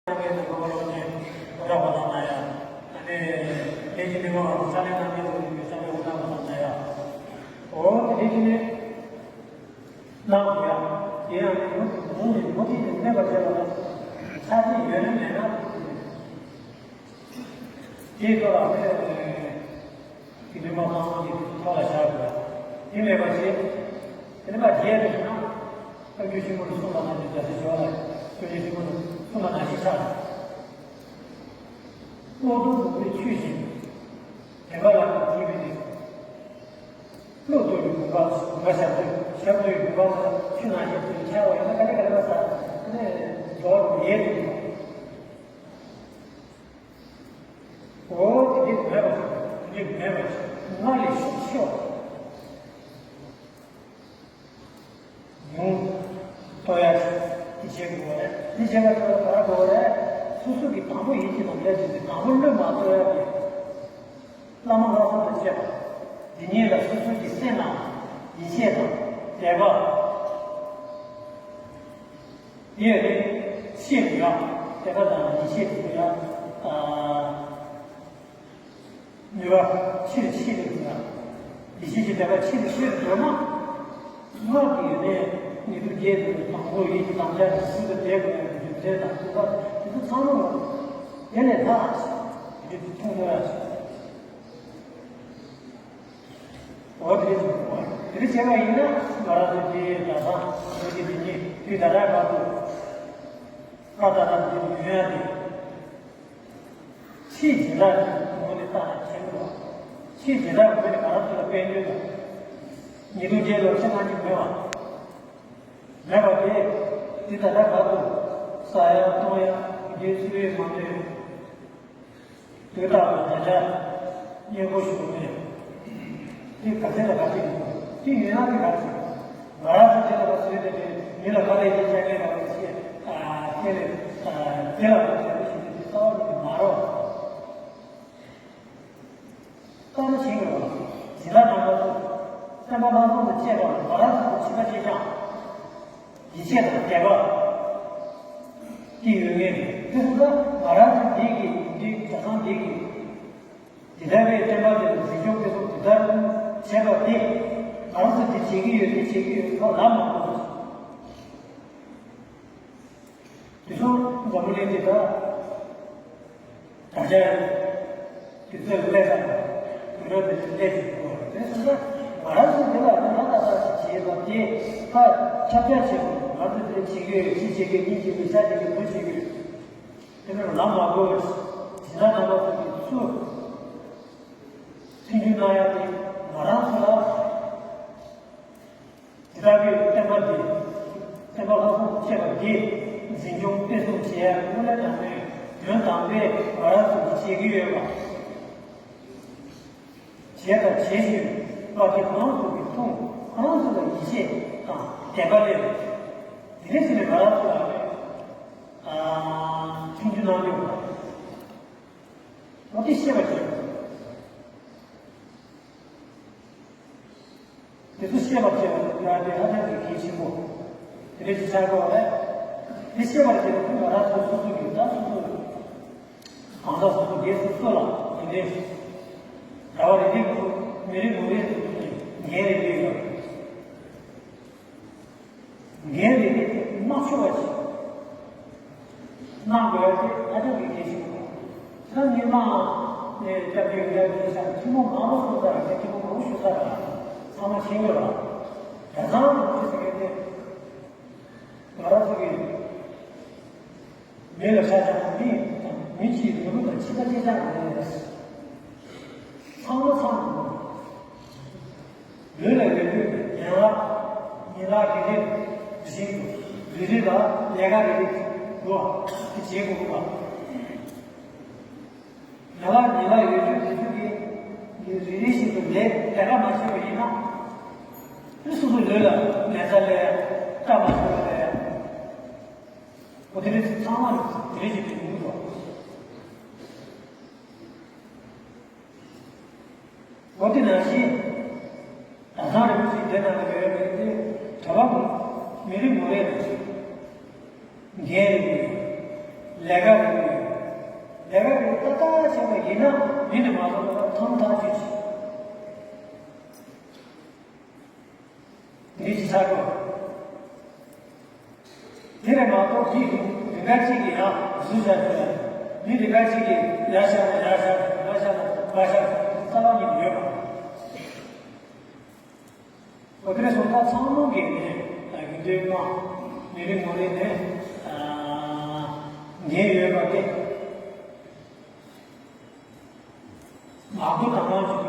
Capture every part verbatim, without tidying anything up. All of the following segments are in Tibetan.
ཡང་ངས་དང་གོ་བ་ལོག་ནས་འུ་དྲག་པ་དང་ན་ཡང་། ཨ་ནི་ལས་ཀྱི་ནི་མ་བ་ས་ལེ་ནང་གི་དུ་ཡོད་ས་ལེ་འུ་དྲག་པ་དང་ན་ཡང་། འོ་དེ་ནས་ཀྱི་ནི་གནང་དགོས་ཡ། དེ་ཡང་ནི་མུ་མུ་ནི་མུ་མཐུད་ནས་གནས་པར་བྱེད་པ་དང་། ཆ་རྐྱེན་ཡོད་ན་མེད་ན། དེའི་ཐོག་ལ་ནི་དེ་ནི་མ་གང་གི་ཐོག་ལ་བཞག་དགོས་ཡ། དེ་མེད་པ་བྱེད། དེ་ནི་མ་བྱས་པས་ན། བཀའ་བརྒྱུད་ཆེན་པོ་ནི་གསུངས་པ་ནང་བཞིན་རྒྱལ་སྲས་ཇོ་བོ་ལ་བཀའ་བརྒྱུད་ཆེན་པོ་ནི་གསུངས་པ་ནང་བཞིན་ཆགས། ཀློག་རྡོལ་བུམ་པའི་ཆུ་བཞིན། བདེན་པ་ལ་ནི་བརྒྱུད་པའི་རིགས། ཀློག་རྡོལ་གྱི་བུམ་པ་བུམ་པ་ཞབས་རྡོལ་ཞབས་རྡོལ་གྱི་བུམ་པ་ལ་ཆུ་ནང་བཞིན་དུ་ཁྱབ་པ་ཡིན་ན་ག་ལེ་ག་ལེ་བ་ས་ནི་རྡོལ་ཡལ་དུ་འགྲོ། འོ་དེ་འདྲའི་མེད་པ་དེ་འདྲའི་མེད་པ་སྔར་ལས་ཤུགས་ཆེ་བ། ཉུང་། ལྟོ་ཡ་དེ་བྱེད་དགོས་རེད། དེ་བྱེད་པ་དེ་ལ་ག་རེ་དགོས་རེད། སོ་སོ་གི་དང་པོ་ཡིད་ཀྱི་ནང་ལས་བྱེད་དེ་དང་པོ་བློས་མ་ལྟོ་ཡ་དེ། བླ་མ་ལྷག་བསམ་དང་བཅས་པ། འདི་ཉིད་ལ་སོ་སོ་གི་སེམས་ནང་ཡིད་ཆེས་དང་དད་པ། དེ་ཡང་ནི་ཤེས་དགོས་ཡ། དད་པ་དང་ཡིད་ཆེས་དགོས་ཡ། ཨ། ནུས་པ་ཆེ་རུ་ཆེ་རུ་འགྲོ་ཡ། ཡིད་ཆེས་ཀྱི་དད་པ་ཆེ་རུ་ཆེ་རུ་འགྲོ་ན། སྔགས་ཀྱི་ཡོན་ཏན་ཉིད་དུ་རྒྱས་ཏེ་དང་པོ་ཡིད་ཀྱི་དམ་བཅའ་ནི་ཤིན་ཏུ་དད་དགོས་ཡ་གི་རྒྱུ་མཚན་དང་དེ་དག་དེ་ཚོ་ཚང་མ་ལ་དེ་ལས་ལྷག་ཅིག་དེ་མཐོང་ཐུབ་ཡ་ཞིག་འོ་དེ་རེད། དེ་རེད་བྱས་པ་ཡིན་ན་ང་རང་ཚོ་དེའི་ཟླ་གྲངས་ལོ་གཅིག་དེ་ཉིད་དུས་ད་ལྟ་བར་དུ་ཁ་ད་ལྟ་འདི་ཡོད་ཡ་དེ། ཕྱིའི་སྦྱིན་བདག་གི་ངོས་ནས་བལྟས་ན་ཆེན་པོ། ཕྱིའི་སྦྱིན་བདག་གི་ངོས་ནས་ང་རང་ཚོ་ལ་དཔལ་འབྱོར་དང་། ཉེས་རྡུང་རྒྱལ་ལོ་ཆེ་ན་གཅིག་མེད་པ། མེད་པ་དེ། དེ་ད་ལྟ་བར་དུ་ཟ་ཡ་གཏོང་ཡ་དེ་འདྲའི་སྲོལ་ཡོད་མ་རེད། དེ་དག་ལ་ད་ཆ་སྙན་པོ་ཞུ་མེད། དེ་ག་ཚད་ལ་ག་ཚད་ཡིན། དེ་ཡིན་ན་དེ་ག་ཚད། ང་རང་ཚོ་དེ་ལ་བཟོས་ཏེ་དེ་མི་ལ་ག་རེ་ཡིན་ཆ་ངེས་ལ་བ་ཤེས། ཨ་དེ་ལས་ཨ་དེ་ལ་བ་ཤེས་ཤེས་དེ་རྩ་བ་ནས་མ་རོ། ལྟ་ན་ཞིག་རེད་བ། སྦྱིན་བདག་རྣམ་པ་ཚོ་སེམས་པ་ལྷག་བསམ་དང་བཅས་པ་ལ་ང་རང་ཚོ་བྱིས་པ་ཅིག་ཀྱང་། ཡིད་ཆེས་དང་དད་པ། དེ་ཡོད་ངེས་རེད། དེ་སོང་ཙང་ང་རང་ཚོ་འདི་གི་འདི་གྲྭ་ཚང་འདི་གི་འདི་ལྟ་བུའི་བསྟན་པ་འདི་ལ་འཛིན་སྐྱོང་སྤེལ་གསུམ་འདི་ལྟར་བྱས་པ་དེ་ང་རང་ཚོ་འདི་བྱེད་ཀྱི་ཡོད་འདི་བྱེད་ཀྱི་ཡོད་ཁ་ལ་མ་གཏོགས། དེ་ཚོ་འཛམ་བུ་གླིང་འདི་དག་དར་ཆ་དུས་ཚོད་ལས་དང་དུས་རབས་དེ་ཚོ་སླེབས་ཀྱི་འདུག་དེ་སོང་ཙང་ང་རང་ཚོ་འདི་ལ་ད་ལྟ་ལྟ་ཞིག་བྱེད་པ་དེ་ཁ་ཁྱབ་རྒྱ་ཆེ་བ་ང་ཚོ་འདི་བྱེད་ཀྱི་ཡོད་ཅི་བྱེད་ཀྱི་གཉིས་བྱེད་ཀྱི་ཤ་བྱེད་ཀྱི་བུ་བྱེད་ཀྱི་དེ་ནས་ལམ་མ་གོ་བའི་སྦྱིན་བདག་རྣམ་པ་ཚོ་གི་ཚུར་མཐུན་འགྱུར་གནང་ཡ་དེ་ང་རང་ཚོ་ལ། དེ་དག་གི་བསྟན་པ་འདི། བསྟན་པ་ལྷག་བསམ་བཅས་པ་འདི་འཛིན་སྐྱོང་སྤེལ་གསུམ་བྱེད་ཡ་དངོས་གནས་དྲང་གནས་དོན་དམ་པའི་ང་རང་ཚོ་གིས་བྱེད་ཀྱི་ཡོད་པ། བྱས་དང་བྱེད་བཞིན་པ་དེ་ཁོ་རང་ཚོ་གིས་མཐོང་ཁོ་རང་ཚོ་ལ་ཡིད་ཆེས་དང་དད་པ་སླེབས། དེ་འདྲ་བྱས་ནས་ང་རང་ཚོ་ལ་མཐུན་འགྱུར་གནང་ཡོད་པ། འོ་དེ་ཤེས་པ་བྱེད་དགོས། དེ་ཚོ་ཤེས་པར་བྱེད་པ་ཡང་དེ་ཧ་ཅང་གི་གལ་ཆེན་པོ། དེ་འདྲ་ཞིག་ཆགས་དགོས་པ་རེད། དེ་ཤེས་པར་བྱེད་པ་ཁོ་ང་རང་ཚོ་སོ་སོ་གི་ད་སོ་སོ་གང་ཟག་སོ་སོ་སྒེར་སོ་སོ་ལ་དེ་འདྲའི་གྲྭ་པ་རེ་རེ་གི་མི་རེ་ངོ་རེ་ཟེར་དུས་ངན་རེ་རེ་ཡོད། འགན་རེ་རེ་དེ་མ་ཆོག་པ་ཞིག་གནང་དགོས་ཡ་དེ་ཧ་ཅང་གི་གལ་ཆེན་པོ་རེད། ད་ཉི་མ་ནས་སྐྱབས་རྗེ་ཡོན་ཏན་གྱི་ས་ཐུན་མོང་མང་པོ་གསུངས་ཚར་རེད། ཐུན་མོང་མང་པོ་ཞུས་ཚར་རེད། ཚང་མ་ཤེས་ཡོད་རེད། གྲྭ་ཚང་རིན་པོ་ཆེ་ཟེར་མཁན་དེ་ང་རང་ཚོ་གི་མི་ལ་ཤ་ཆགས་མི་དང་མི་གཅིག་ལུས་པོ་དང་ཕྱི་པ་གཅིག་ཆགས་མེད་རེད། ཚང་མ་ཚང་མ་ལུས་ལ་ཡོད་དུས་ཡན་ལག་ཉིན་ལག་རེ་རེ་བཞིན་དུ་རེ་རེ་ལ་ལས་ཀ་རེ་རེ་འགྲོ་བ་དེ་བྱེད་དགོས་པ། ཡན་ལག་ཉིན་ལག་ཡོད་དུས་དེ་ཚོ་གི་རེ་རེ་བཞིན་དུ་ལས་ལས་ཀ་མ་བྱས་པ་ཡིན་ན། དེ་སོ་སོ་ལུས་ལ་ན་ཚ་ལས་སྐྲ་མ་ཤོར་བ་ལས། འོ་དེ་རེད། ཚང་མ་དེ་རེད་ཅེས་དྲན་གྱི་འདུག་འོ་དེ་ནང་བཞིན་གྲྭ་ཚང་རིན་པོ་ཆེ་དེ་ནང་ལ་ཡོད་མེད་དེ་གྲྭ་པ་མི་རེ་ངོ་རེ་ལ་འགན་རེད། ལས་ཀ་རེད། ལས་ཀ་རེད་ཏག་ཏག་བྱས་པ་ཡིན་ན་མི་འདི་མ་གཏོགས་ཐང་ཐང་ཅིག་ཅིག་འདི་ཅི་ཆགས་དགོས། དེ་རེད་མ་གཏོགས་འདི་རིགས་ཀ་གཅིག་གིས་ཡང་བཟོ་བྱ་ཐུབ་ཡ། འདི་རིགས་ཀ་གཅིག་གིས་ཡར་བཞག་ན་ཡར་བཞག་མར་བཞག་ན་མར་བཞག་རྩ་བ་ཉིད་ཡོད་པ། འོ་དེ་རེད་སོང་ད་ཚང་མ་གིས་ནི་དགེ་འདུན་པ་མི་རེ་ངོ་རེ་ནས་འགན་ཡོད་པ་དེ་ལག་བསྟར་དང་ལེན་བྱེད་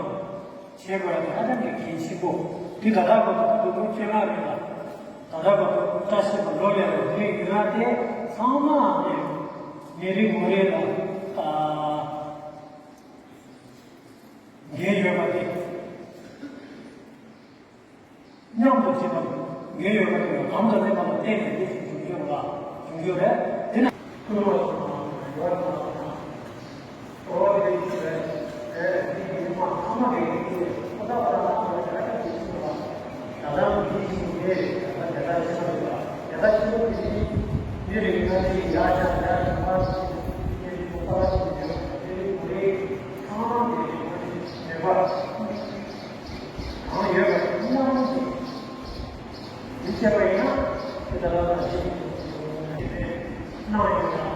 དགོས་ཡ་དེ་ཧ་ཅང་གི་གལ་ཆེན་པོ། འདི་ད་ལྟ་བར་དུ་ད་དུང་ཁྱེད་རང་རེད་ལ་ད་ལྟ་བར་དུ་བཀྲ་ཤིས་པ་ལོ་ལེགས་པ་དེ་ཡིན་ན་དེ་ཚང་མ་ནི་མི་རེ་ངོ་རེ་ལ་འགན་ཡོད་པ་དེ། མཉམ་དུ་བྱེད་པར་འགན་ཡོད་པ་དེ་ཡང་དམ་དུ་ལེན་པ་ལ་བརྟེན་ནས་འདི་ཞིག་འབྱུང་རྒྱུ་ལ་འབྱུང་རྒྱུ་རེད། དེ་ན། ཀུན་སློང་དང་ཡོད་པ་དང་། འོ་དེ་ཡིན་ཚེ། དེ་ཡིན་མ་ཚང་མ་གི་ཡིན་ཚེ་ཁོ་ཐག་ལ་ན་འོ་ད་ལྟ་འདི་ཞིག་ལ། ད་ལྟ་འདི་ཞིག་རེད། ད་ལྟ་དེ་ལྟ་ཞིག་རེད་ལ། དེ་ལྟ་ཞིག་རེད་དེ་ནི། མི་རེ་ངོ་རེ་ཡར་བཞག་ཡར་བཞག་མར་བཞག་མི་རེ་ངོ་རེ་ཚང་མ་མི་རེ་ངོ་རེ་མེད་པར། གང་ཡོད་པ་མཉམ་དུ་མི་བྱེད་པ་ཡིན་ན་དེ་ལྟར་ལ་ཞིག་གནང་ཡོད་ན།